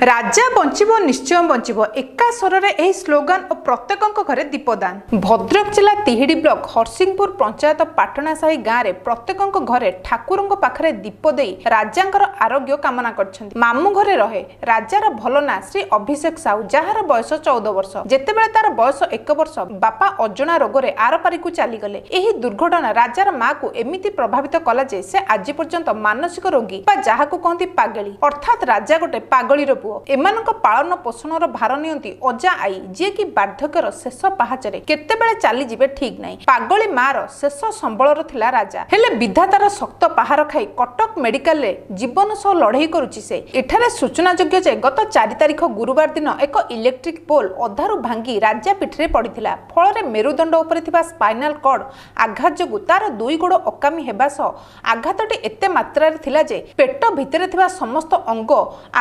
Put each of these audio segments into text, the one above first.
ରାଜା ବଞ୍ଚିବ, ନିଶ୍ଚୟ ବଞ୍ଚିବ, ଏକା ସ୍ୱରରେ ଏହି ସ୍ଲୋଗାନ ଓ ପ୍ରତ୍ୟେକଙ୍କ ଘରେ ଦୀପଦାନ। ଭଦ୍ରକ ଜିଲ୍ଲା ତିହିଡି ବ୍ଲକ ହରସିଂହପୁର ପଞ୍ଚାୟତ ପାଟଣାସାହି ଗାଁରେ ପ୍ରତ୍ୟେକଙ୍କ ଘରେ ଠାକୁରଙ୍କ ପାଖରେ ଦୀପ ଦେଇ ରାଜାଙ୍କର ଆରୋଗ୍ୟ କାମନା କରିଛନ୍ତି। ମାମୁଁ ଘରେ ରହେ ରାଜାର ଭଲ ନାଁ ଶ୍ରୀ ଅଭିଷେକ ସାହୁ, ଯାହାର ବୟସ 14 ବର୍ଷ। ଯେତେବେଳେ ତାର ବୟସ 1 ବର୍ଷ, ବାପା ଅଜଣା ରୋଗରେ ଆରପାରିକୁ ଚାଲିଗଲେ। ଏହି ଦୁର୍ଘଟଣା ରାଜାର ମାକୁ ଏମିତି ପ୍ରଭାବିତ କଲା ଯେ ସେ ଆଜି ପର୍ଯ୍ୟନ୍ତ ମାନସିକ ରୋଗୀ ବା ଯାହାକୁ କହନ୍ତି ପାଗେଳି, ଅର୍ଥାତ୍ ରାଜା ଗୋଟେ ପାଗଳିର ପୁଅ। ଏମାନଙ୍କ ପାଳନ ପୋଷଣର ଭାର ନିଅନ୍ତି ଅଜା ଆଈ, ଯିଏକି ବାର୍ଦ୍ଧକ୍ୟର ଶେଷ ପାହାଚରେ, କେତେବେଳେ ଚାଲିଯିବେ ଠିକ ନାହିଁ। ପାଗଳି ମାର ଶେଷ ସମ୍ବଳର ଥିଲା ରାଜା। ହେଲେ ବିଧାତାର ଶକ୍ତ ପାହାର ଖାଇ କଟକ ମେଡିକାଲରେ ଜୀବନ ସହ ଲଢେଇ କରୁଛି ସେ। ଏଠାରେ ସୂଚନାଯୋଗ୍ୟ ଯେ ଗତ 4 ତାରିଖ ଗୁରୁବାର ଦିନ ଏକ ଇଲେକ୍ଟ୍ରିକ ପୋଲ ଅଧାରୁ ଭାଙ୍ଗି ରାଜା ପିଠିରେ ପଡ଼ିଥିଲା। ଫଳରେ ମେରୁଦଣ୍ଡ ଉପରେ ଥିବା ସ୍ପାଇନାଲ କର୍ଡ ଆଘାତ ଯୋଗୁଁ ତାର ଦୁଇ ଗୋଡ଼ ଅକାମୀ ହେବା ସହ ଆଘାତଟି ଏତେ ମାତ୍ରାରେ ଥିଲା ଯେ ପେଟ ଭିତରେ ଥିବା ସମସ୍ତ ଅଙ୍ଗ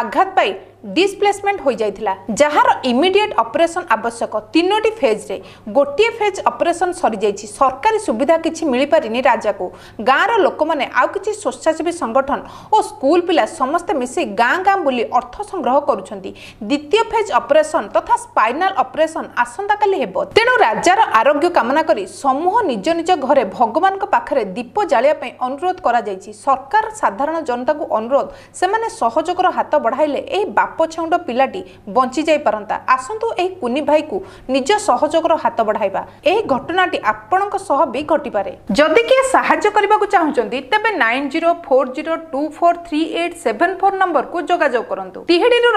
ଆଘାତ ପାଇ ଡିସପ୍ଲେସମେଣ୍ଟ ହୋଇଯାଇଥିଲା, ଯାହାର ଇମିଡିଏଟ୍ ଅପରେସନ ଆବଶ୍ୟକ 3ଟି ଫେଜ୍ରେ। ଗୋଟିଏ ଫେଜ୍ ଅପରେସନ ସରିଯାଇଛି। ସରକାରୀ ସୁବିଧା କିଛି ମିଳିପାରିନି ରାଜାକୁ। ଗାଁର ଲୋକମାନେ ଆଉ କିଛି ସ୍ୱେଚ୍ଛାସେବୀ ସଂଗଠନ ଓ ସ୍କୁଲ ପିଲା ସମସ୍ତେ ମିଶି ଗାଁ ଗାଁ ବୁଲି ଅର୍ଥ ସଂଗ୍ରହ କରୁଛନ୍ତି। ଦ୍ୱିତୀୟ ଫେଜ୍ ଅପରେସନ ତଥା ସ୍ପାଇନାଲ ଅପରେସନ ଆସନ୍ତାକାଲି ହେବ। ତେଣୁ ରାଜାର ଆରୋଗ୍ୟ କାମନା କରି ସମୂହ ନିଜ ନିଜ ଘରେ ଭଗବାନଙ୍କ ପାଖରେ ଦୀପ ଜାଳିବା ପାଇଁ ଅନୁରୋଧ କରାଯାଇଛି। ସରକାର, ସାଧାରଣ ଜନତାଙ୍କୁ ଅନୁରୋଧ, ସେମାନେ ସହଯୋଗର ହାତ ବଢ଼ାଇଲେ ଏହି ବାପ ଛେଉଣ୍ଡ ପିଲାଟି ବଞ୍ଚି ଯାଇପାରନ୍ତା। ଆସନ୍ତୁ ଏହି କୁନି ଭାଇକୁ ନିଜ ସହଯୋଗର ହାତ ବଢ଼ାଇବା। ଏହି ଘଟଣାଟି ଆପଣଙ୍କ ସହ ବି ଘଟିପାରେ। ଯଦି କିଏ ସାହାଯ୍ୟ କରିବାକୁ ଚାହୁଁଛନ୍ତି, ତେବେ 9040243874 ନମ୍ବରକୁ ଯୋଗାଯୋଗ କରନ୍ତୁ। ତିହିଡ଼ିରୁ